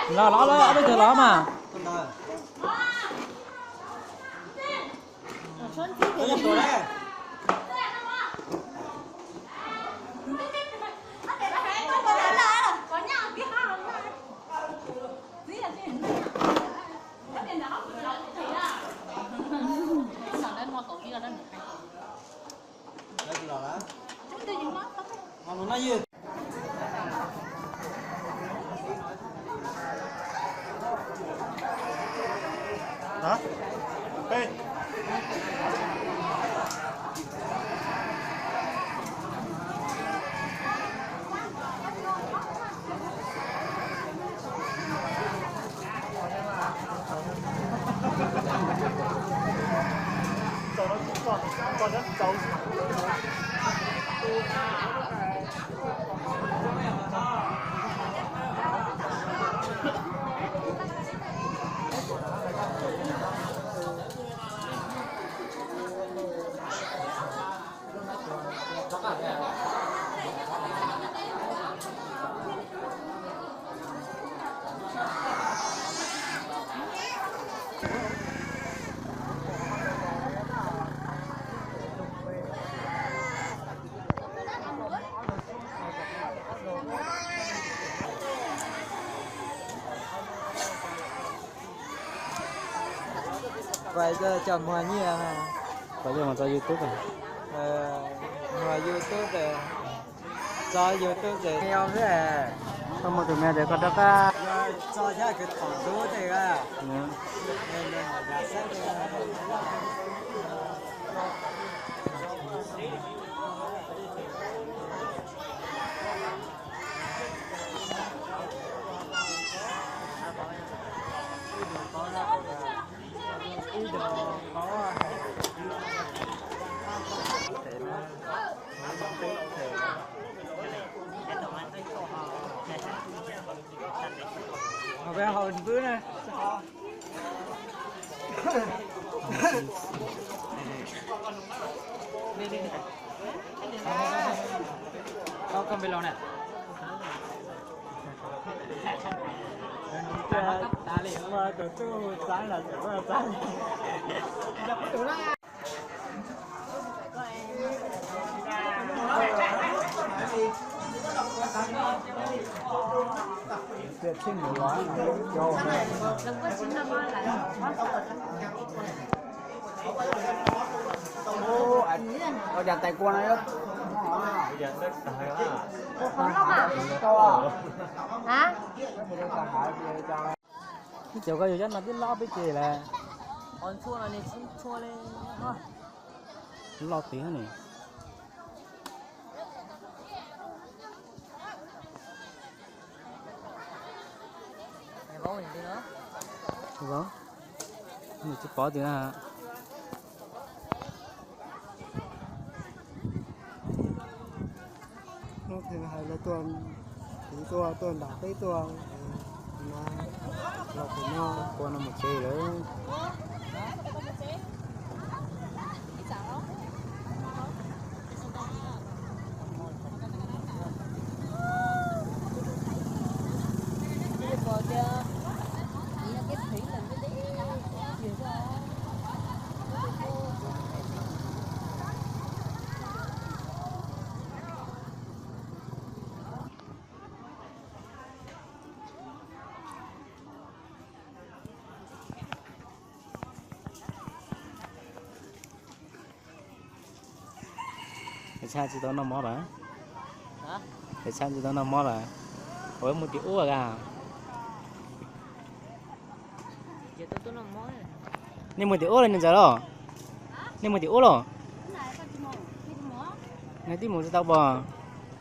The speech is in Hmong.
Los los los, ob peb tug los mas. Pais coj muag nyiaj, pais coj muag tso YouTube, muag YouTube, tso YouTube ces tau muag tus me ces koj rov qab tso thiab kwv thaum ntub tej. Hauv npwb na. Koj npe los na. Tus tub Xab los txawm Xab. Ua cas tais kua no, hả? Ib co koj yug cov no twb loj peb ces lawm. Qhov ntxhua no nws tsis ntxhua li. Loj tiag ne. Vauv, nws tsis pov twg na. Hnub twg hais lawv tuaj, kuv tuaj, tuaj nram teb tuaj, los tus no, ua no mus tsev lawm. Peb tshaj tsis tau noj mov lawm. Peb tshaj tsis tau noj mov lawm. Ua mus tim ub a. Nej mus tim ub los niag ntxawm los? Nej mus tim ub los? Nej twb mus tsis tau pom.